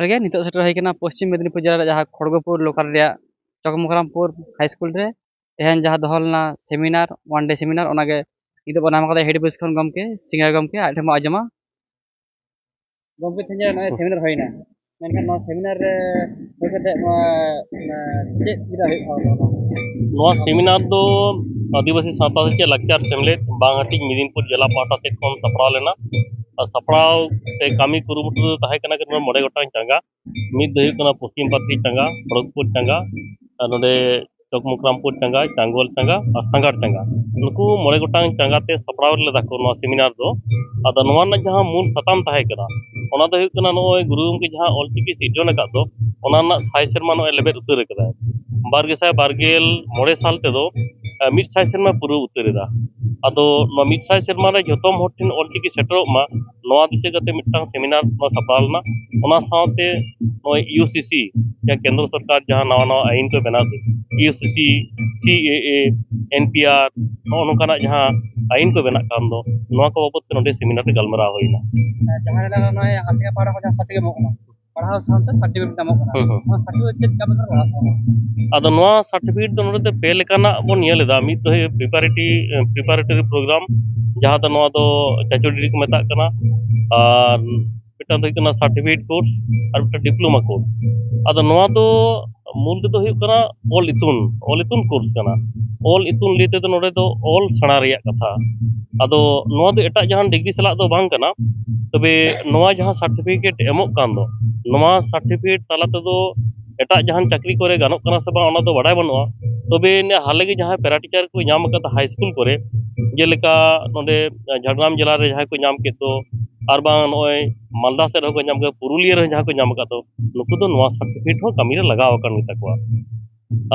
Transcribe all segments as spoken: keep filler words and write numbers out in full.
ᱨᱮᱜᱮ ᱱᱤᱛᱚᱜ ᱥᱮᱴᱮᱨ ᱦᱩᱭ ᱠᱟᱱᱟ ᱯᱚᱥᱪᱤᱢ ᱢᱮᱫᱽᱱᱤᱯᱩᱨ ᱡᱮᱞᱟ ᱨᱮᱭᱟᱜ ᱡᱟᱦᱟᱸ ᱠᱷᱚᱲᱜᱚᱯᱩᱨ ᱞᱳᱠᱟᱞ ᱨᱮᱭᱟᱜ ᱪᱚᱠᱢᱚᱠᱨᱟᱢᱯᱩᱨ ᱦᱟᱭ ᱥᱠᱩᱞ ᱨᱮ ᱛᱮᱦᱮᱧ ᱡᱟᱦᱟᱸ ᱫᱚᱦᱚ ᱞᱮᱱᱟ ᱥᱮᱢᱤᱱᱟᱨ, ᱚᱣᱟᱱ ᱰᱮ ᱥᱮᱢᱤᱱᱟᱨ, ᱚᱱᱟᱜᱮ ᱱᱤᱛᱚᱜ ᱵᱚᱱ ᱧᱟᱢ ᱠᱟᱫᱟ ᱦᱮᱰ ᱚᱯᱷᱤᱥ ᱠᱷᱚᱱ ᱜᱚᱢᱠᱮ ᱥᱤᱝᱨᱟᱭ ᱜᱚᱢᱠᱮ, ᱟᱡ ᱴᱷᱮᱱ ᱵᱚᱱ ᱟᱸᱡᱚᱢᱟ᱾ ᱜᱚᱢᱠᱮ, ᱛᱮᱦᱮᱧ ᱱᱚᱜᱼᱚᱭ ᱥᱮᱢᱤᱱᱟᱨ ᱦᱩᱭᱱᱟ, ᱢᱮᱱᱠᱷᱟᱱ ᱱᱚᱣᱟ ᱥᱮᱢᱤᱱᱟᱨ ᱨᱮ ᱦᱩᱭ ᱠᱟᱛᱮ ᱱᱚᱣᱟ, ᱱᱚᱣᱟ ᱪᱮᱫ ᱪᱮᱫᱟᱜ ᱦᱩᱭᱩᱜ ᱠᱟᱱᱟ ᱱᱚᱣᱟ? ᱱᱚᱣᱟ ᱥᱮᱢᱤᱱᱟᱨ ᱫᱚ ᱟᱹᱫᱤᱵᱟᱹᱥᱤ ᱥᱟᱶᱛᱟ ᱥᱮᱪᱮᱫ ᱞᱟᱠᱪᱟᱨ ᱥᱮᱢᱞᱮᱫ ᱵᱟᱝᱦᱟᱴᱤᱧ ᱢᱤᱫᱤᱱᱯᱩᱨ ᱡᱮᱞᱟ ᱯᱟᱦᱴᱟ ᱥᱮᱫ ᱠᱷᱚᱱ ᱥᱟᱯᱲᱟᱣ ᱞᱮᱱᱟ᱾ ᱟᱨ ᱥᱟᱯᱲᱟᱣ ᱥᱮ ᱠᱟᱹᱢᱤ ᱠᱩᱨᱩᱢᱩᱴᱩ ᱫᱚ ᱛᱟᱦᱮᱸ ᱠᱟᱱᱟ ᱠᱤ ᱱᱚᱣᱟ ᱢᱚᱬᱮ ᱜᱚᱴᱟᱝ ᱪᱟᱸᱜᱟ᱾ ᱢᱤᱫ ᱫᱚ ᱦᱩᱭᱩᱜ ᱠᱟᱱᱟ ᱯᱚᱥᱪᱤᱢ ᱯᱟᱛᱨᱤ ᱪᱟᱸᱜᱟ, ᱠᱷᱚᱲᱚᱜᱽᱯᱩᱨ ᱪᱟᱸᱜᱟ, ᱟᱨ ᱱᱚᱰᱮ ᱪᱚᱠᱢᱚᱠᱨᱟᱢᱯᱩᱨ ᱪᱟᱸᱜᱟ, ᱪᱟᱝᱜᱚᱞ ᱪᱟᱸᱜᱟ ᱟᱨ ᱥᱟᱸᱜᱟᱲ ᱪᱟᱸᱜᱟ᱾ ᱱᱩᱠᱩ ᱢᱚᱬᱮ ᱜᱚᱴᱟᱝ ᱪᱟᱸᱜᱟ ᱛᱮ ᱥᱟᱯᱲᱟᱣ ᱞᱮᱫᱟ ᱠᱚ ᱱᱚᱣᱟ ᱥᱮᱢᱤᱱᱟᱨ ᱫᱚ᱾ ᱟᱫᱚ ᱱᱚᱣᱟ ᱨᱮᱱᱟᱜ ᱡᱟᱦᱟᱸ ᱢᱩᱞ ᱥᱟᱛᱟᱢ ᱛᱟᱦᱮᱸ ᱠᱟᱱᱟ, ᱚᱱᱟ ᱫᱚ ᱦᱩᱭᱩᱜ ᱠᱟᱱᱟ ᱱᱚᱜᱼᱚᱭ ᱜᱩᱨᱩ ᱜᱚᱢᱠᱮ ᱡᱟᱦᱟᱸ ᱚᱞᱪᱤᱠᱤ ᱥᱤᱨᱡᱚᱱ ᱟᱠᱟᱫ ᱫᱚ, ᱚᱱᱟ ᱨᱮᱱᱟᱜ ᱥᱟᱭ ᱥᱮᱨᱢᱟ ᱱᱚᱜᱼᱚᱭ ᱞᱮᱵᱮᱫ ᱩᱛᱟᱹᱨ ᱟᱠᱟᱫᱟᱭ᱾ ᱵᱟᱨ ᱜᱮᱥᱟᱭ ᱵᱟᱨ ᱜᱮᱞ ᱢᱚᱬᱮ ᱥᱟᱞ ᱛᱮᱫᱚ, ᱟᱸ, ᱢᱤᱫ ᱥᱟᱭ ᱥᱮᱨᱢᱟ ᱯᱩᱨᱟᱹᱣ ᱩᱛᱟᱹᱨ ᱮᱫᱟ᱾ ᱟᱫᱚ ᱱᱚᱣᱟ ᱢᱤᱫ ᱥᱟᱭ ᱥᱮᱨᱢᱟ ᱨᱮ ᱡᱚᱛᱚᱢ ᱦᱚᱲ ᱴᱷᱮᱱ ᱚᱞᱪᱤᱠᱤ ᱥᱮᱴᱮᱨᱚᱜ ᱢᱟ, ᱱᱚᱣᱟ ᱫᱤᱥᱟᱹ ᱠᱟᱛᱮ ᱢᱤᱫᱴᱟᱝ ᱥᱮᱢᱤᱱᱟᱨ ᱱᱚᱣᱟ ᱥᱟᱯᱲᱟᱣ ᱞᱮᱱᱟ᱾ ᱚᱱᱟ ᱥᱟᱶᱛᱮ ᱱᱚᱜᱼᱚᱭ ᱤᱭᱩ ᱥᱤ ᱥᱤ, ᱡᱟᱦᱟᱸ ᱠᱮᱱᱫᱨᱚ ᱥᱚᱨᱠᱟᱨ ᱡᱟᱦᱟᱸ ᱱᱟᱣᱟ ᱱᱟᱣᱟ ᱟᱭᱤᱱ ᱠᱚ ᱵᱮᱱᱟᱣ ᱠᱮᱫ, ᱤᱭᱩ ᱥᱤ ᱥᱤ, ᱥᱤ ᱮ ᱮ, ᱮᱱ ᱯᱤ ᱟᱨ, ᱱᱚᱜᱼᱚ ᱱᱚᱝᱠᱟᱱᱟᱜ ᱡᱟᱦᱟᱸ ᱟᱭᱤᱱ ᱠᱚ ᱵᱮᱱᱟᱜ ᱠᱟᱱ ᱫᱚ, ᱱᱚᱣᱟ ᱠᱚ ᱵᱟᱵᱚᱫ ᱛᱮ ᱱᱚᱰᱮ ᱥᱮᱢᱤᱱᱟᱨ ᱨᱮ ᱜᱟᱞᱢᱟᱨᱟᱣ ᱦᱩᱭᱱᱟ᱾ ᱡᱟᱦᱟᱸ ᱨᱮ ᱱᱚᱜᱼᱚᱭ ᱟᱥᱮᱠᱟ ᱯᱟᱦᱴᱟ ᱠᱷᱚᱱ ᱡᱟᱦᱟᱸ ᱥᱟᱨᱴᱤᱯᱷᱤᱠᱮᱴ ᱮᱢᱚᱜ ᱠᱟᱱᱟ, ᱯᱟᱲᱦᱟᱣ ᱥᱟᱶᱛᱮ ᱥᱟᱨᱴᱤᱯᱷᱤᱠᱮᱴ ᱧᱟᱢᱚᱜ ᱠᱟᱱᱟ᱾ ᱦᱩᱸ, ᱦᱩᱸ᱾ ᱚᱱᱟ ᱥᱟᱨᱴᱤᱯᱷᱤᱠᱮᱴ ᱪᱮᱫ ᱠᱟᱹᱢᱤ ᱠᱚᱨᱮ ᱞᱟᱜᱟᱜ ᱠᱟᱱᱟ? ᱟᱫᱚ ᱱᱚᱣᱟ ᱥᱟᱨᱴᱤᱯᱷᱤᱠᱮᱴ ᱫᱚ ᱱᱚᱰᱮ ᱫᱚ ᱯᱮ ᱞᱮᱠᱟᱱᱟᱜ ᱵᱚᱱ ᱧᱮᱞ ᱮᱫᱟ᱾ ᱢᱤᱫ ᱫᱚ ᱦᱩᱭᱩᱜ ᱯᱨᱤᱯᱟᱨᱮᱴᱤ, ᱯᱨᱤᱯᱟᱨᱮᱴᱚᱨᱤ ᱯᱨᱳᱜᱨᱟᱢ, ᱡᱟᱦᱟᱸ ᱫᱚ ᱱᱚᱣᱟ ᱫᱚ ᱪᱟᱪᱳ ᱰᱤᱜᱽᱨᱤ ᱠᱚ ᱢᱮᱛᱟᱜ ᱠᱟᱱᱟ, ᱟᱨ ᱢᱤᱫᱴᱟᱝ ᱫᱚ ᱦᱩᱭᱩᱜ ᱠᱟᱱᱟ ᱥᱟᱨᱴᱤᱯᱷᱤᱠᱮᱴ ᱠᱳᱨᱥ, ᱟᱨ ᱢᱤᱫᱴᱟᱝ ᱰᱤᱯᱞᱳᱢᱟ ᱠᱳᱨᱥ᱾ ᱟᱫᱚ ᱱᱚᱣᱟ ᱫᱚ ᱢᱩᱞ ᱨᱮᱫᱚ ᱦᱩᱭᱩᱜ ᱠᱟᱱᱟ ᱚᱞ ᱤᱛᱩᱱ, ᱚᱞ ᱤᱛᱩᱱ ᱠᱳᱨᱥ ᱠᱟᱱᱟ᱾ ᱚᱞ ᱤᱛᱩᱱ ᱞᱟᱹᱭ ᱛᱮᱫᱚ ᱱᱚᱰᱮ ᱫᱚ ᱚᱞ ᱥᱮᱬᱟ ᱨᱮᱭᱟᱜ ᱠᱟᱛᱷᱟ᱾ ᱟᱫᱚ ᱱᱚᱣᱟ ᱫᱚ ᱮᱴᱟᱜ ᱡᱟᱦᱟᱱ ᱰᱤᱜᱽᱨᱤ ᱥᱟᱞᱟᱜ ᱫᱚ ᱵᱟᱝ ᱠᱟᱱᱟ, ᱛᱚᱵᱮ ᱱᱚᱣᱟ ᱡᱟᱦᱟᱸ ᱥᱟᱨᱴᱤᱯᱷᱤᱠᱮᱴ ᱮᱢᱚᱜ ᱠᱟᱱ ᱫᱚ, ᱱᱚᱣᱟ ᱥᱟᱨᱴᱤᱯᱷᱤᱠᱮᱴ ᱛᱟᱞᱟ ᱛᱮᱫᱚ ᱮᱴᱟᱜ ᱡᱟᱦᱟᱱ ᱪᱟᱹᱠᱨᱤ ᱠᱚᱨᱮ ᱜᱟᱱᱚᱜ ᱠᱟᱱᱟ ᱥᱮ ᱵᱟᱝ, ᱚᱱᱟ ᱫᱚ ᱵᱟᱰᱟᱭ ᱵᱟᱹᱱᱩᱜᱼᱟ᱾ ᱛᱚᱵᱮ ᱱᱤᱭᱟᱹ ᱦᱟᱞᱮ ᱜᱮ ᱡᱟᱦᱟᱸᱭ ᱯᱮᱨᱟ ᱴᱤᱪᱟᱨ ᱠᱚ ᱧᱟᱢ ᱟᱠᱟᱫᱟ ᱦᱟᱭ ᱥᱠᱩᱞ ᱠᱚᱨᱮ, ᱡᱮᱞᱮᱠᱟ ᱱᱚᱰᱮ ᱡᱷᱟᱲᱜᱨᱟᱢ ᱡᱮᱞᱟ ᱨᱮ ᱡᱟᱦᱟᱸᱭ ᱠᱚ ᱧᱟᱢ ᱠᱮᱫ ᱫᱚ, ᱟᱨ ᱵᱟᱝ ᱱᱚᱜᱼᱚᱭ ᱢᱟᱞᱫᱟ ᱥᱮᱫ ᱨᱮᱦᱚᱸ ᱠᱚ ᱧᱟᱢ ᱠᱮᱫᱟ, ᱯᱩᱨᱩᱞᱤᱭᱟᱹ ᱨᱮᱦᱚᱸ ᱡᱟᱦᱟᱸᱭ ᱠᱚ ᱧᱟᱢ ᱟᱠᱟᱫ ᱫᱚ, ᱱᱩᱠᱩ ᱫᱚ ᱱᱚᱣᱟ ᱥᱟᱨᱴᱤᱯᱷᱤᱠᱮᱴ ᱦᱚᱸ ᱠᱟᱹᱢᱤ ᱨᱮ ᱞᱟᱜᱟᱣ ᱟᱠᱟᱱ ᱜᱮᱛᱟ ᱠᱚᱣᱟ᱾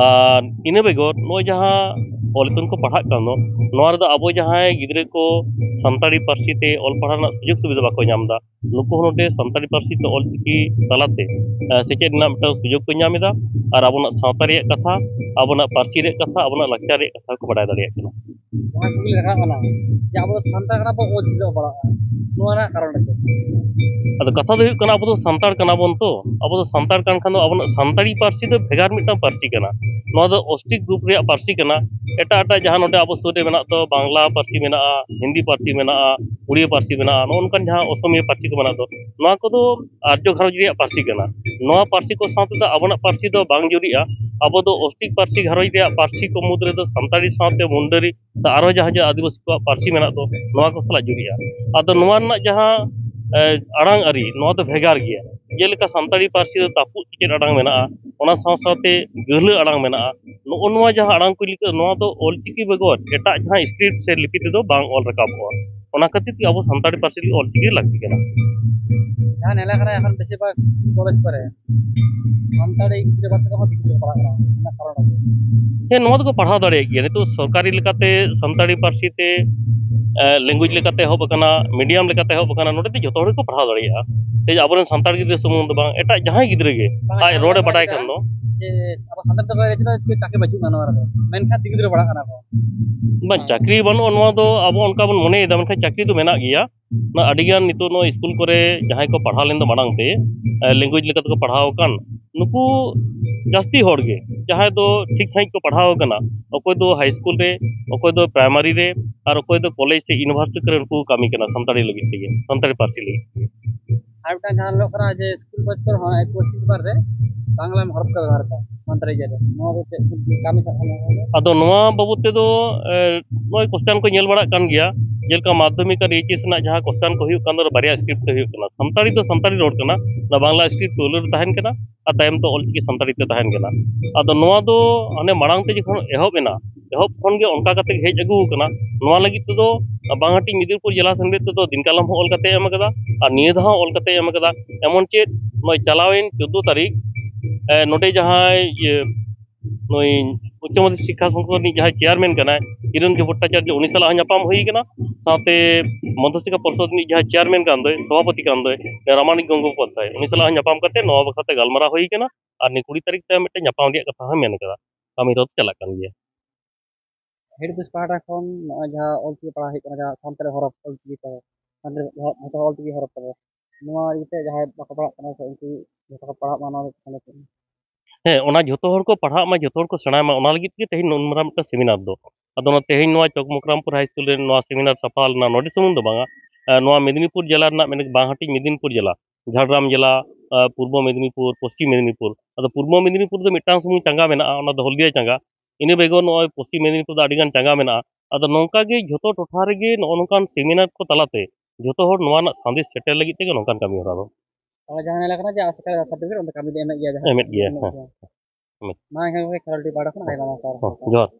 ᱟᱨ ᱤᱱᱟᱹ ᱵᱮᱜᱚᱨ ᱱᱚᱜᱼᱚᱭ ᱡᱟᱦᱟᱸ ᱚᱞ ᱤᱛᱩᱱ ᱠᱚ ᱯᱟᱲᱦᱟᱜ ᱠᱟᱱ ᱫᱚ, ᱱᱚᱣᱟ ᱨᱮᱫᱚ ᱟᱵᱚ ᱡᱟᱦᱟᱸᱭ ᱜᱤᱫᱽᱨᱟᱹ ᱠᱚ ᱥᱟᱱᱛᱟᱲᱤ ᱯᱟᱹᱨᱥᱤ ᱛᱮ ᱚᱞ ᱯᱟᱲᱦᱟᱣ ᱨᱮᱱᱟᱜ ᱥᱩᱡᱳᱜᱽ ᱥᱩᱵᱤᱫᱷᱟ ᱵᱟᱠᱚ ᱧᱟᱢ ᱮᱫᱟ, ᱱᱩᱠᱩ ᱦᱚᱸ ᱱᱚᱰᱮ ᱥᱟᱱᱛᱟᱲᱤ ᱯᱟᱹᱨᱥᱤ ᱛᱮ ᱚᱞ ᱪᱤᱠᱤ ᱛᱟᱞᱟᱛᱮ, ᱟᱸ, ᱥᱮᱪᱮᱫ ᱨᱮᱱᱟᱜ ᱢᱤᱫᱴᱟᱝ ᱥᱩᱡᱳᱜᱽ ᱠᱚ ᱧᱟᱢ ᱮᱫᱟ᱾ ᱟᱨ ᱟᱵᱚᱱᱟᱜ ᱥᱟᱶᱛᱟ ᱨᱮᱭᱟᱜ ᱠᱟᱛᱷᱟ, ᱟᱵᱚᱱᱟᱜ ᱯᱟᱹᱨᱥᱤ ᱨᱮᱭᱟᱜ ᱠᱟᱛᱷᱟ, ᱟᱵᱚᱱᱟᱜ ᱞᱟᱠᱪᱟᱨ ᱨᱮᱭᱟᱜ ᱠᱟᱛᱷᱟ ᱠᱚ ᱵᱟᱰᱟᱭ ᱫᱟᱲᱮᱭᱟᱜ ᱠᱟᱱᱟ᱾ ᱡᱟᱦᱟᱸ ᱠᱩᱠᱞᱤ ᱨᱟᱠᱟᱵ ᱠᱟᱱᱟ ᱡᱮ ᱟᱵᱚ ᱫᱚ ᱥᱟᱱᱛᱟᱲ ᱠᱟᱱᱟ ᱵᱚ, ᱚᱞ ᱪᱤᱠᱤ ᱵᱚ ᱯᱟᱲᱦᱟᱜᱼᱟ, ᱱᱚᱣᱟ ᱨᱮᱱᱟᱜ ᱠᱟᱨᱚᱱ ᱫᱚ ᱪᱮᱫ? ᱟᱫᱚ ᱠᱟᱛᱷᱟ ᱫᱚ ᱦᱩᱭᱩᱜ ᱠᱟᱱᱟ, ᱟᱵᱚ ᱫᱚ ᱥᱟᱱᱛᱟᱲ ᱠᱟᱱᱟ ᱵᱚᱱ ᱛᱚ, ᱟᱵᱚ ᱫᱚ ᱥᱟᱱᱛᱟᱲ ᱠᱟᱱ ᱠᱷᱟᱱ ᱫᱚ ᱟᱵᱚᱱᱟᱜ ᱥᱟᱱᱛᱟᱲᱤ ᱯᱟᱹᱨᱥᱤ ᱫᱚ ᱵᱷᱮᱜᱟᱨ ᱢᱤᱫᱴᱟᱝ ᱯᱟᱹᱨᱥᱤ ᱠᱟᱱᱟ᱾ ᱱᱚᱣᱟ ᱫᱚ ᱚᱥᱴᱨᱤᱠ ᱜᱨᱩᱯ ᱨᱮᱭᱟᱜ ᱯᱟᱹᱨᱥᱤ ᱠᱟᱱᱟ᱾ ᱮᱴᱟᱜ ᱮᱴᱟᱜ ᱡᱟᱦᱟᱸ ᱱᱚᱰᱮ ᱟᱵᱚ ᱥᱩᱨ ᱨᱮ ᱢᱮᱱᱟᱜ ᱫᱚ, ᱵᱟᱝᱞᱟ ᱯᱟᱹᱨᱥᱤ ᱢᱮᱱᱟᱜᱼᱟ, ᱦᱤᱱᱫᱤ ᱯᱟᱹᱨᱥᱤ ᱢᱮᱱᱟᱜᱼᱟ, ᱩᱲᱤᱭᱟ ᱯᱟᱹᱨᱥᱤ ᱢᱮᱱᱟᱜᱼᱟ, ᱱᱚᱜᱼᱚ ᱱᱚᱝᱠᱟᱱ ᱡᱟᱦᱟᱸ ᱚᱥᱚᱢᱤᱭᱟᱹ ᱯᱟᱹᱨᱥᱤ ᱠᱚ ᱢᱮᱱᱟᱜ ᱫᱚ, ᱱᱚᱣᱟ ᱠᱚᱫᱚ ᱟᱨᱡᱚ ᱜᱷᱟᱨᱚᱸᱡᱽ ᱨᱮᱭᱟᱜ ᱯᱟᱹᱨᱥᱤ ᱠᱟᱱᱟ᱾ ᱱᱚᱣᱟ ᱯᱟᱹᱨᱥᱤ ᱠᱚ ᱥᱟᱶ ᱛᱮᱫᱚ ᱟᱵᱚᱱᱟᱜ ᱯᱟᱹᱨᱥᱤ ᱫᱚ ᱵᱟᱝ ᱡᱩᱨᱤᱜᱼᱟ᱾ ᱟᱵᱚ ᱫᱚ ᱚᱥᱴᱨᱤᱠ ᱯᱟᱹᱨᱥᱤ ᱜᱷᱟᱨᱚᱸᱡᱽ ᱨᱮᱭᱟᱜ ᱯᱟᱹᱨᱥᱤ ᱠᱚ ᱢᱩᱫᱽ ᱨᱮᱫᱚ ᱥᱟᱱᱛᱟᱲᱤ ᱥᱟᱶᱛᱮ ᱢᱩᱱᱰᱟᱹᱨᱤ ᱥᱮ ᱟᱨᱚ ᱡᱟᱦᱟᱸ ᱡᱟᱦᱟᱸ ᱟᱹᱫᱤᱵᱟᱹᱥᱤ ᱠᱚᱣᱟᱜ ᱯᱟᱹᱨᱥᱤ ᱢᱮᱱᱟᱜ ᱫᱚ, ᱱᱚᱣᱟ ᱠᱚ ᱥᱟᱞᱟᱜ ᱡᱩᱨᱤᱜᱼᱟ᱾ ᱟᱫᱚ ᱱᱚᱣᱟ ᱨᱮᱱᱟᱜ ᱡᱟᱦᱟᱸ, ᱮ, ᱟᱲᱟᱝ ᱟᱹᱨᱤ, ᱱᱚᱣᱟ ᱫᱚ ᱵᱷᱮᱜᱟᱨ ᱜᱮᱭᱟ᱾ ᱡᱮᱞᱮᱠᱟ ᱥᱟᱱᱛᱟᱲᱤ ᱯᱟᱹᱨᱥᱤ ᱫᱚ ᱛᱟᱹᱯᱩᱜ ᱪᱮᱪᱮᱫ ᱟᱲᱟᱝ ᱢᱮᱱᱟᱜᱼᱟ, ᱚᱱᱟ ᱥᱟᱶ ᱥᱟᱶᱛᱮ ᱜᱟᱹᱦᱞᱟᱹ ᱟᱲᱟᱝ ᱢᱮᱱᱟᱜᱼᱟ᱾ ᱱᱚᱜᱼᱚ ᱱᱚᱣᱟ ᱡᱟᱦᱟᱸ ᱟᱲᱟᱝ ᱠᱚ ᱞᱟᱹᱭ ᱠᱮᱫ, ᱱᱚᱣᱟ ᱫᱚ ᱚᱞᱪᱤᱠᱤ ᱵᱮᱜᱚᱨ ᱮᱴᱟᱜ ᱡᱟᱦᱟᱸ ᱥᱠᱨᱤᱯᱴ ᱥᱮ ᱞᱤᱯᱤ ᱛᱮᱫᱚ ᱵᱟᱝ ᱚᱞ ᱨᱟᱠᱟᱵᱚᱜᱼᱟ᱾ ᱚᱱᱟ ᱠᱷᱟᱹᱛᱤᱨ ᱛᱮ ᱟᱵᱚ ᱥᱟᱱᱛᱟᱲᱤ ᱯᱟᱹᱨᱥᱤ ᱞᱟᱹᱜᱤᱫ ᱚᱞᱪᱤᱠᱤ ᱞᱟᱹᱠᱛᱤ ᱠᱟᱱᱟ᱾ ᱡᱟᱦᱟᱸ ᱧᱮᱞ ᱟᱠᱟᱱᱟ ᱮᱠᱷᱚᱱ ᱵᱮᱥᱤᱨ ᱵᱷᱟᱜᱽ ᱠᱚᱞᱮᱡᱽ ᱠᱚᱨᱮ ᱥᱟᱱᱛᱟᱲᱤ ᱜᱤᱫᱽᱨᱟᱹ ᱵᱟᱫ ᱠᱟᱛᱮ ᱦᱚᱸ ᱫᱤᱠᱩ ᱛᱮᱠᱚ ᱯᱟᱲᱦᱟᱜ ᱠᱟᱱᱟ, ᱚᱱᱟ ᱠᱟᱨᱚᱱ ᱫᱚ? ᱦᱮᱸ, ᱱᱚᱣᱟ ᱫᱚᱠᱚ ᱯᱟᱲᱦᱟᱣ ᱫᱟᱲᱮᱭᱟᱜ ᱜᱮᱭᱟ᱾ ᱱᱤᱛᱚᱜ ᱥᱚᱨᱠᱟᱨᱤ ᱞᱮᱠᱟᱛᱮ ᱥᱟᱱᱛᱟᱲᱤ ᱯᱟᱹᱨᱥᱤ ᱛᱮ, ᱮ, ᱞᱮᱝᱜᱩᱭᱮᱡᱽ ᱞᱮᱠᱟᱛᱮ ᱮᱦᱚᱵ ᱟᱠᱟᱱᱟ, ᱢᱤᱰᱤᱭᱟᱢ ᱞᱮᱠᱟᱛᱮ ᱮᱦᱚᱵ ᱟᱠᱟᱱᱟ, ᱱᱚᱰᱮ ᱫᱚ ᱡᱚᱛᱚ ᱦᱚᱲ ᱜᱮᱠᱚ ᱯᱟᱲᱦᱟᱣ ᱫᱟᱲᱮᱭᱟᱜᱼᱟ᱾ ᱥᱮ ᱟᱵᱚᱨᱮᱱ ᱥᱟᱱᱛᱟᱲ ᱜᱤᱫᱽᱨᱟᱹ ᱥᱩᱢᱩᱝ ᱫᱚ ᱵᱟᱝ, ᱮᱴᱟᱜ ᱡᱟᱦᱟᱸᱭ ᱜᱤᱫᱽᱨᱟᱹ ᱜᱮ ᱵᱟᱝ, ᱟᱡ ᱡᱟᱦᱟᱸ ᱨᱚᱲᱮ ᱞᱮᱠᱟ ᱵᱟᱰᱟᱭ ᱞᱟᱹᱭ ᱠᱷᱟᱱ ᱫᱚ᱾ ᱡᱮ ᱟᱵᱚ ᱥᱟᱱᱛᱟᱲ ᱫᱚ ᱪᱮᱫᱟᱜ ᱪᱟᱹᱠᱨᱤ ᱵᱟᱹᱪᱩᱜᱼᱟ ᱱᱚᱣᱟ ᱨᱮ, ᱢᱮᱱᱠᱷᱟᱱ ᱫᱤᱠᱩ ᱜᱤᱫᱽᱨᱟᱹ ᱯᱟᱲᱦᱟᱜ ᱠᱟᱱᱟ ᱠᱚ᱾ ᱵᱟᱝ, ᱪᱟᱹᱠᱨᱤ ᱵᱟᱹᱱᱩᱜᱼᱟ, ᱱᱚᱣᱟ ᱫᱚ ᱟᱵᱚ ᱚᱱᱠᱟ ᱵᱚᱱ ᱢᱚᱱᱮᱭᱮᱫᱟ, ᱢᱮᱱᱠᱷᱟᱱ ᱪᱟᱹᱠᱨᱤ ᱫᱚ ᱢᱮᱱᱟᱜ ᱜᱮᱭᱟ᱾ ᱚᱱᱟ ᱟᱹᱰᱤᱜᱟᱱ ᱱᱤᱛᱚᱜ ᱱᱚᱣᱟ ᱥᱠᱩᱞ ᱠᱚᱨᱮ ᱡᱟᱦᱟᱸᱭ ᱠᱚ ᱯᱟᱲᱦᱟᱣ ᱞᱮᱱ ᱫᱚ ᱢᱟᱲᱟᱝ ᱛᱮ, ᱮ, ᱞᱮᱝᱜᱩᱭᱮᱡᱽ ᱞᱮᱠᱟ ᱛᱮᱠᱚ ᱯᱟᱲᱦᱟᱣ ᱟᱠᱟᱱ, ᱱᱩᱠᱩ ᱡᱟᱹᱥᱛᱤ ᱦᱚᱲ ᱜᱮ ᱡᱟᱦᱟᱸᱭ ᱫᱚ ᱴᱷᱤᱠ ᱥᱟᱺᱦᱤᱡ ᱠᱚ ᱯᱟᱲᱦᱟᱣ ᱟᱠᱟᱱᱟ, ᱚᱠᱚᱭ ᱫᱚ ᱦᱟᱭ ᱥᱠᱩᱞ ᱨᱮ, ᱚᱠᱚᱭ ᱫᱚ ᱯᱨᱟᱭᱢᱟᱨᱤ ᱨᱮ, ᱟᱨ ᱚᱠᱚᱭ ᱫᱚ ᱠᱚᱞᱮᱡᱽ ᱥᱮ ᱤᱭᱩᱱᱤᱵᱷᱟᱨᱥᱤᱴᱤ ᱠᱚᱨᱮ ᱩᱱᱠᱩ ᱠᱚ ᱠᱟᱹᱢᱤ ᱠᱟᱱᱟ ᱥᱟᱱᱛᱟᱲᱤ ᱞᱟᱹᱜᱤᱫ ᱛᱮᱜᱮ, ᱥᱟᱱᱛᱟᱲᱤ ᱯᱟᱹᱨᱥᱤ ᱞᱟᱹᱜᱤᱫ ᱛᱮᱜᱮ᱾ ᱟᱨ ᱢᱤᱫᱴᱟᱝ ᱡᱟᱦᱟᱸ ᱧᱮᱞᱚᱜ ᱠᱟᱱᱟ ᱡᱮ ᱥᱠᱩᱞ ᱠᱚᱞᱮᱡᱽ ᱠᱚᱨᱮ ᱦᱚᱸ ᱮᱠᱩᱥ ᱯᱮᱯᱟᱨ ᱨᱮ ᱵᱟᱝᱞᱟ ᱦᱚᱨᱚᱯ ᱠᱚ ᱵᱮᱵᱚᱦᱟᱨ ᱮᱫᱟ ᱥᱟᱱᱛᱟᱲᱤ ᱤᱭᱟᱹ ᱨᱮ, ᱱᱚᱣᱟ ᱫᱚ ᱪᱮᱫ ᱠᱟᱹᱢᱤ ᱥᱟᱵ ᱠᱟᱱᱟ? ᱟᱫᱚ ᱱᱚᱣᱟ ᱵᱟᱵᱚᱛ ᱛᱮᱫᱚ, ᱮ, ᱱᱚᱜᱼᱚᱭ ᱠᱚᱥᱪᱟᱱ ᱠᱚ ᱧᱮᱞ ᱵᱟᱲᱟᱜ ᱠᱟᱱ ᱜᱮᱭᱟ, ᱡᱮᱞᱮᱠᱟ ᱢᱟᱫᱽᱫᱷᱚᱢᱤᱠ ᱟᱨ ᱮᱭᱤᱪ ᱮᱥ ᱨᱮᱱᱟᱜ ᱡᱟᱦᱟᱸ ᱠᱚᱥᱪᱟᱱ ᱠᱚ ᱦᱩᱭᱩᱜ ᱠᱟᱱ ᱫᱚ, ᱵᱟᱨᱭᱟ ᱥᱠᱨᱤᱯᱴ ᱛᱮ ᱦᱩᱭᱩᱜ ᱠᱟᱱᱟ᱾ ᱥᱟᱱᱛᱟᱲᱤ ᱫᱚ ᱥᱟᱱᱛᱟᱲᱤ ᱨᱚᱲ ᱠᱟᱱᱟ, ᱚᱱᱟ ᱵᱟᱝᱞᱟ ᱥᱠᱨᱤᱯᱴ ᱯᱳᱭᱞᱳ ᱨᱮ ᱛᱟᱦᱮᱱ ᱠᱟᱱᱟ ᱟᱨ ᱛᱟᱭᱚᱢ ᱛᱮ ᱚᱞᱪᱤᱠᱤ ᱥᱟᱱᱛᱟᱲᱤ ᱛᱮ ᱛᱟᱦᱮᱱ ᱠᱟᱱᱟ᱾ ᱟᱫᱚ ᱱᱚᱣᱟ ᱫᱚ ᱦᱟᱱᱮ ᱢᱟᱲᱟᱝ ᱛᱮ ᱡᱚᱠᱷᱚᱱ ᱮᱦᱚᱵ ᱮᱱᱟ, ᱮᱦᱚᱵ ᱠᱷᱚᱱ ᱜᱮ ᱚᱱᱠᱟ ᱠᱟᱛᱮ ᱦᱮᱡ ᱟᱹᱜᱩ ᱟᱠᱟᱱᱟ᱾ ᱱᱚᱣᱟ ᱞᱟᱹᱜᱤᱫ ᱛᱮᱫᱚ ᱵᱟᱝᱦᱟᱴᱤ ᱢᱤᱫᱤᱨᱯᱩᱨ ᱡᱮᱞᱟ ᱥᱮᱢᱞᱮᱫ ᱛᱮᱫᱚ ᱫᱤᱱᱠᱟᱞᱚᱢ ᱦᱚᱸ ᱚᱞ ᱠᱟᱛᱮ ᱮᱢ ᱟᱠᱟᱫᱟ, ᱟᱨ ᱱᱤᱭᱟᱹ ᱫᱷᱟᱣ ᱦᱚᱸ ᱚᱞ ᱠᱟᱛᱮ ᱮᱢ ᱟᱠᱟᱫᱟ᱾ ᱮᱢᱚᱱ ᱪᱮᱫ ᱱᱚᱜᱼᱚᱭ ᱪᱟᱞᱟᱣᱮᱱ ᱪᱳᱫᱽᱫᱳ ᱛᱟᱹᱨᱤᱠᱷ, ᱮ, ᱱᱚᱰᱮ ᱡᱟᱦᱟᱸᱭ ᱤᱭᱟᱹ ᱱᱩᱭ ᱩᱪᱪᱚ ᱢᱟᱫᱷᱭᱚᱢᱤᱠ ᱥᱤᱠᱠᱷᱟ ᱥᱚᱝᱥᱚᱫ ᱨᱤᱱᱤᱡ ᱡᱟᱦᱟᱸᱭ ᱪᱮᱭᱟᱨᱢᱮᱱ ᱠᱟᱱᱟᱭ, ᱠᱤᱨᱚᱱ ᱡᱚ ᱵᱷᱚᱴᱴᱟᱪᱟᱨᱡᱚ, ᱩᱱᱤ ᱥᱟᱞᱟᱜ ᱦᱚᱸ ᱧᱟᱯᱟᱢ ᱦᱩᱭ ᱠᱟᱱᱟ᱾ ᱥᱟᱶᱛᱮ ᱢᱚᱫᱽᱫᱷᱚ ᱥᱤᱠᱠᱷᱟ ᱯᱚᱨᱥᱚᱫ ᱨᱤᱱᱤᱡ ᱡᱟᱦᱟᱸᱭ ᱪᱮᱭᱟᱨᱢᱮᱱ ᱠᱟᱱ ᱫᱚᱭ, ᱥᱚᱵᱷᱟᱯᱚᱛᱤ ᱠᱟᱱ ᱫᱚᱭ, ᱨᱟᱢᱟᱱᱩᱡ ᱜᱚᱝᱜᱳᱯᱟᱫᱽᱫᱷᱟᱭ, ᱩᱱᱤ ᱥᱟᱞᱟᱜ ᱦᱚᱸ ᱧᱟᱯᱟᱢ ᱠᱟᱛᱮ ᱱᱚᱣᱟ ᱵᱟᱠᱷᱨᱟ ᱛᱮ ᱜᱟᱞᱢᱟᱨᱟᱣ ᱦᱩᱭ ᱠᱟᱱᱟ᱾ ᱟᱨ ᱱᱤᱭᱟᱹ ᱠᱩᱲᱤ ᱛᱟᱹᱨᱤᱠᱷ ᱛᱮ ᱢᱤᱫᱴᱮᱱ ᱧᱟᱯᱟᱢ ᱨᱮᱭᱟᱜ ᱠᱟᱛᱷᱟ ᱦᱚᱸ ᱢᱮᱱ ᱠᱟᱫᱟ᱾ ᱠᱟᱹᱢᱤ ᱦᱚᱨᱟ ᱫᱚ ᱪᱟᱞᱟᱜ ᱠᱟᱱ ᱜᱮᱭᱟ᱾ ᱦᱮᱰ ᱚᱯᱷᱤᱥ ᱯᱟᱦᱴᱟ ᱠᱷᱚᱱ ᱱᱚᱜᱼᱚᱭ ᱡᱟᱦᱟᱸ ᱚᱞᱪᱤᱠᱤ ᱯᱟᱲᱦᱟᱣ ᱦᱩᱭᱩᱜ ᱠᱟᱱᱟ, ᱡᱟᱦᱟᱸ ᱥᱟᱱᱛᱟᱲᱤ ᱦᱚᱨᱚᱯ ᱚᱞᱪᱤᱠᱤ ᱛᱟᱵᱚ, ᱥᱟᱱᱛᱟᱲᱤ ᱵᱷᱟᱥᱟ ᱚᱞᱪᱤᱠᱤ ᱦᱚᱨᱚᱯ ᱛᱟᱵᱚ, ᱱᱚᱣᱟ ᱤᱫᱤ ᱠᱟᱛᱮ ᱡᱟᱦᱟᱸᱭ ᱵᱟᱠᱚ ᱯᱟᱲᱦᱟᱜ ᱠᱟᱱᱟ ᱥᱮ ᱩᱱᱠᱩ ᱡᱚᱛᱚ ᱠᱚ ᱯᱟᱲᱦᱟᱜ ᱢᱟ, ᱱᱚᱣᱟ ᱫᱚ ᱥᱟᱱᱛᱟᱲᱤ ᱛᱮ᱾ ᱦᱮᱸ, ᱚᱱᱟ ᱡᱷᱚᱛᱚ ᱦᱚᱲ ᱠᱚ ᱯᱟᱲᱦᱟᱜ ᱢᱟ, ᱡᱷᱚᱛᱚ ᱦᱚᱲ ᱠᱚ ᱥᱮᱬᱟᱭ ᱢᱟ, ᱚᱱᱟ ᱞᱟᱹᱜᱤᱫ ᱜᱮ ᱛᱮᱦᱮᱧ ᱱᱩᱱ ᱢᱟᱨᱟᱝ ᱢᱤᱫᱴᱟᱝ ᱥᱮᱢᱤᱱᱟᱨ ᱫᱚ᱾ ᱟᱫᱚ ᱚᱱᱟ ᱛᱮᱦᱮᱧ ᱱᱚᱣᱟ ᱪᱚᱠ ᱢᱚᱠᱨᱟᱢᱯᱩᱨ ᱦᱟᱭ ᱥᱠᱩᱞ ᱨᱮ ᱱᱚᱣᱟ ᱥᱮᱢᱤᱱᱟᱨ ᱥᱟᱯᱲᱟᱣ ᱞᱮᱱᱟ, ᱱᱚᱰᱮ ᱥᱩᱢᱩᱝ ᱫᱚ ᱵᱟᱝᱟ, ᱮ, ᱱᱚᱣᱟ ᱢᱮᱫᱽᱱᱤᱯᱩᱨ ᱡᱮᱞᱟ ᱨᱮᱱᱟᱜ ᱢᱮᱱ ᱵᱟᱝ ᱦᱟᱹᱴᱤᱧ ᱢᱮᱫᱽᱱᱤᱯᱩᱨ ᱡᱮᱞᱟ, ᱡᱷᱟᱲᱜᱨᱟᱢ ᱡᱮᱞᱟ, ᱮ, ᱯᱩᱨᱵᱚ ᱢᱮᱫᱽᱱᱤᱯᱩᱨ, ᱯᱚᱥᱪᱤᱢ ᱢᱮᱫᱽᱱᱤᱯᱩᱨ᱾ ᱟᱫᱚ ᱯᱩᱨᱵᱚ ᱢᱮᱫᱽᱱᱤᱯᱩᱨ ᱫᱚ ᱢᱤᱫᱴᱟᱝ ᱥᱩᱢᱩᱝ ᱪᱟᱸᱜᱟ ᱢᱮᱱᱟᱜᱼᱟ, ᱚᱱᱟ ᱫᱚ ᱦᱚᱞᱫᱤᱭᱟ ᱪᱟᱸᱜᱟ᱾ ᱤᱱᱟᱹ ᱵᱮᱜᱚᱨ ᱱᱚᱜᱼᱚᱭ ᱯᱚᱥᱪᱤᱢ ᱢᱮᱫᱽᱱᱤᱯᱩᱨ ᱫᱚ ᱟᱹᱰᱤᱜᱟᱱ ᱪᱟᱸᱜᱟ ᱢᱮᱱᱟᱜᱼᱟ᱾ ᱟᱫᱚ ᱱᱚᱝᱠᱟ ᱜᱮ ᱡᱷᱚᱛᱚ ᱴᱚᱴᱷᱟ ᱨᱮᱜᱮ ᱱᱚᱜᱼᱚ ᱱᱚᱝᱠᱟᱱ ᱥᱮᱢᱤᱱᱟᱨ ᱠᱚ ᱛᱟᱞᱟᱛᱮ ᱡᱷᱚᱛᱚ ᱦᱚᱲ ᱱᱚᱣᱟ ᱨᱮᱱᱟᱜ ᱥᱟᱸᱫᱮᱥ ᱥᱮᱴᱮᱨ ᱞᱟᱹᱜᱤᱫ ᱛᱮᱜᱮ ᱱᱚᱝᱠᱟᱱ ᱠᱟᱹᱢᱤ ᱦᱚᱨᱟ ᱫᱚ᱾ ᱛᱟᱦᱚᱞᱮ ᱡᱟᱦᱟᱸ ᱧᱮᱞ ᱟᱠᱟᱱᱟ ᱡᱮ ᱟᱥᱮᱠᱟ ᱥᱟᱨᱴᱤᱯᱷᱤᱠᱮᱴ ᱚᱱᱛᱮ ᱠᱟᱹᱢᱤ ᱫᱚ ᱮᱢᱮᱫ ᱜᱮᱭᱟ, ᱡᱟᱦᱟᱸ ᱮᱢᱮᱫ ᱜᱮᱭᱟ, ᱦᱮᱸ᱾ ᱢᱟ ᱮᱱᱠᱷᱟᱱ ᱜᱚᱢᱠᱮ ᱠᱷᱮᱞᱳᱰᱤ ᱯᱟᱦᱴᱟ ᱠᱷᱚᱱ ᱟᱭᱢᱟ ᱟᱭᱢᱟ ᱥᱟᱨᱦᱟᱣ᱾ ᱦᱚᱸ, ᱡᱚᱦᱟᱨ᱾